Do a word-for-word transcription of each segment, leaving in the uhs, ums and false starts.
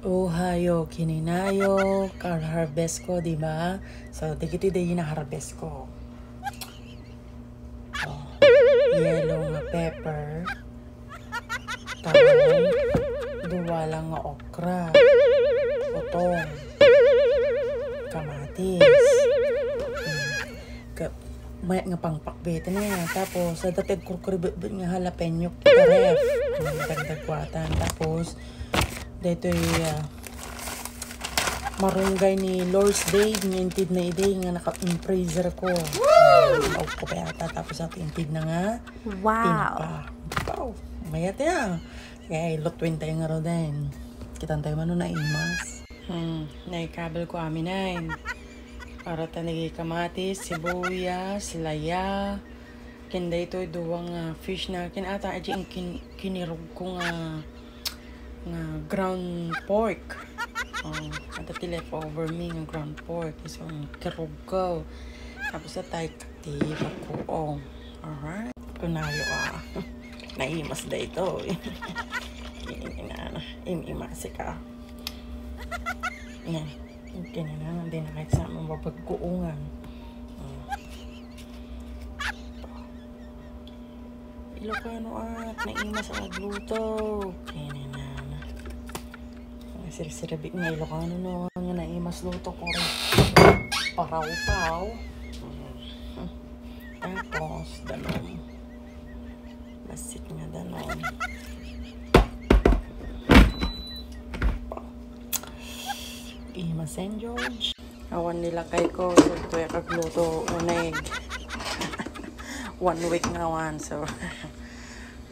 Uhayo, kininayo, kar-harvest ko, di ba? So, dagiti day na harvest ko. Oh, yellow nga pepper. Tapos, duwa lang nga okra. Utong. Kamatis. Hmm. Ka-, mayat nga pangpakbet na. Tapos, adda ti agkurkuribetbet nga jalapeno ita ref. Hmm, dagdag kuatan. Tapos, daytoy, ah, marunggay ni Lord's Day, nga intedna idi nga naka-, in freezer ko. Woo! Naog ko pa yata, tapos at intedna nga Wow! Tinapa. Wow! Mayat ya. Kaya ilutwin tayo nga roden. Kitan tayo mano naimas. Hmm, naikabel ko amin ay. Para tanigi kamatis, sibuyas, laya. Ken daytoy duwa nga fish na ken ata aji ang kin-, kinirog ko nga, nga ground pork. Oh, adda ti leftover mi nga ground pork. So, kirog ko. Tapos atay ti bakuong. Alright. Kunayo, ah. Naimas daytoy. Ina, ina, ina, im-, imasik, ah. Yan. Kinina, hindi na kahit sa mabagkuungan. Oh. Ilocano at naimas ang agluto. Kinina. Ang sirsirabik nga Ilocano no, nga naimas luto ko. Paraw-paraw. Tapos, danom. Basit nga danom. Imas Saint George. Awan nilakay ko, so ito'y agluto, uneg. One week nga awan, so,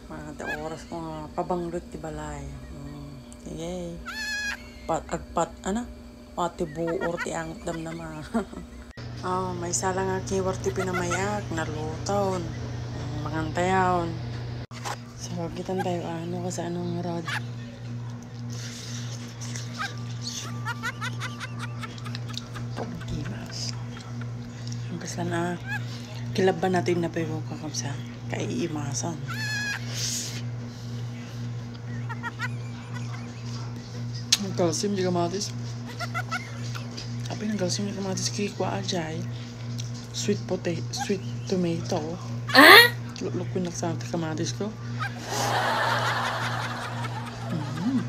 mga oras ko nga pabanglot ti balay. Mm, sige. Pat-, agpat-, ana? Pati buor ti angot damdama. Oh, may sala nga kiwar ti pinamayak, naluton. Mm, mangan tayon. So, kitan tayo, ano, kasi anong rod. Pagkimas. Ang kasla na, kilabban natin na pa yung kakabsa. Kaiimasan. Ang calcium di kamatis. Apay ng calcium di kamatis, kikwa ajay. Sweet potato, sweet tomato. Ah? Luklukon na sa kamatis ko. Mm.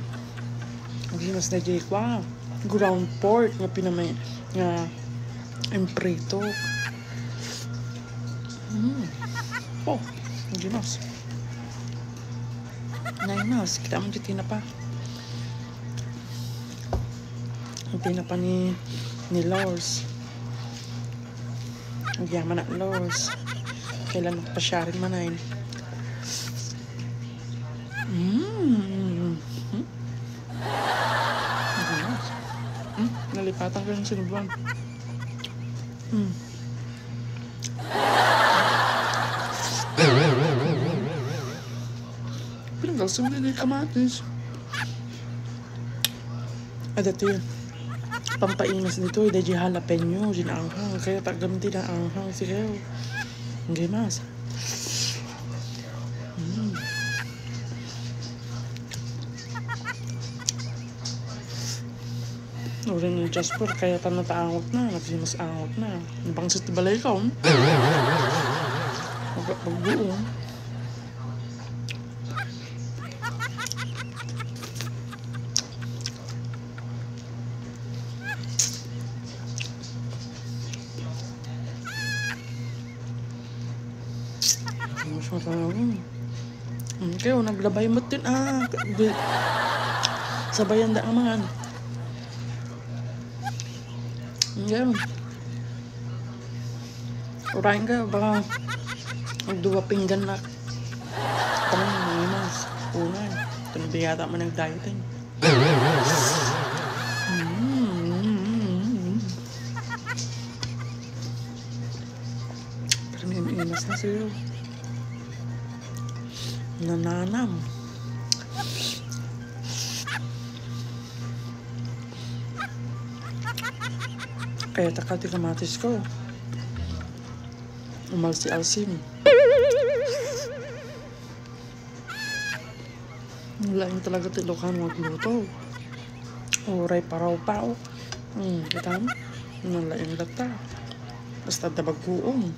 Ang himas na jay kwa. Ground pork nga pinamay, nga emprito. Mm. Oh, ang himas. Naimas, kita mo di tinapa. Ang tinapa ni, ni Lors. Ang yaman na Lors. Kailan magpasyarin man ay. Mm. Mm. Nalipatan ko yung sinubuan. Mm. Pinanggal sa mga kamatis. Ada ti pampaimas dito, ada di jalapeno, di naanghang. Kaya tagamti na anghang, sige. Ang gimas. Mm. Uri ni Jasper, kaya ta nataangot na, nagsimas angot na. Bangsit ti balay ka, oh. Pag-, pagbuo. Mas masarap, mm. Mm, kayo, naglabay mo din, ah, di-, sabayan da naman. Ngayon, urain ka, baka magduwa pinggan na. Tama, may mas. Una, ito na ba yata man nag-dieting? Mm. Pero may imas na sa'yo. Nananam. Kaya taka ti kamatis ko. Umalsi-alsim. Lain talaga ti Ilocano agluto. Uray paraw-paraw. Hmm, kita mo? Nalaing data. Basta da bagoong.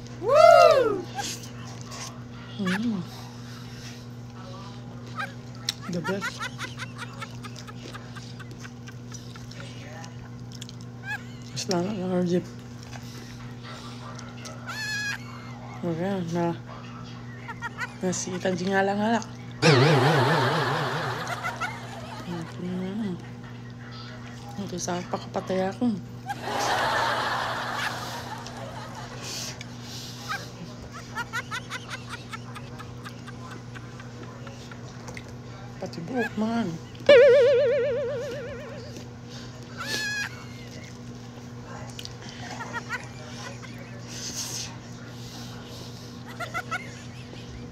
Hmm. The best. Salamat, Lord Jeep. Okay, na. Nasitan di ngala-ngala. Mm. Ito sa pakapatay ako. Pati buhok man.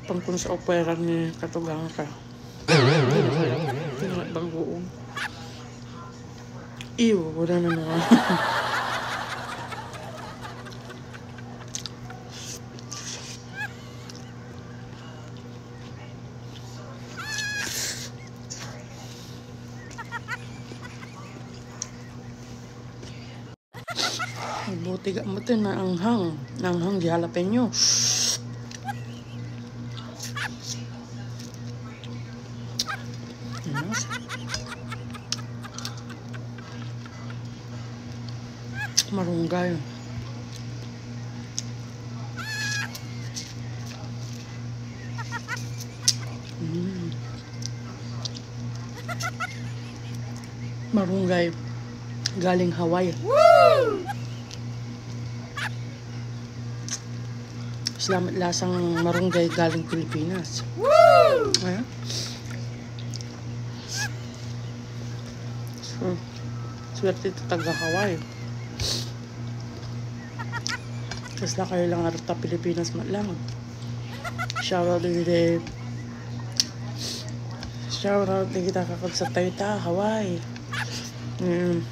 Pangkon sa opera ni Katugang ka. Tingnan bagoong. Iyo, wala na mga. Buti ka mo, naanghang. Naanghang di jalapeno. Yes. Marunggay. Mm. Marunggay galing Hawaii. Salamat lasang marunggay galing Pilipinas. Ayan. So, swerte ito taga Hawaii. Kasla kayo lang arta Pilipinas man lang. Shout out dagiti, shout out dagiti kakabsat tayo ta Hawaii. Mm.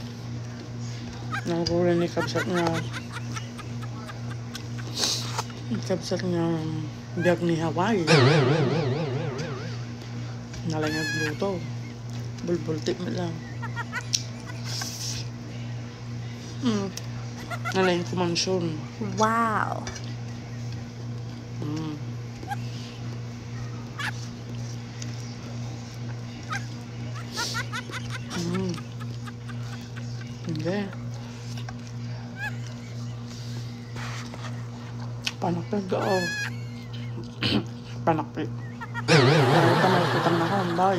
Nangrulan ni kabsat nga, kabsat nga biag ni Hawaii. Nalay nga gluto. Bulbulti man lang. Mm. Nalaing kumansyon. Wow. Mm. Mm. Hindi. Panakpig, oo. Panakpig. Ay, tamay kitang na, bay.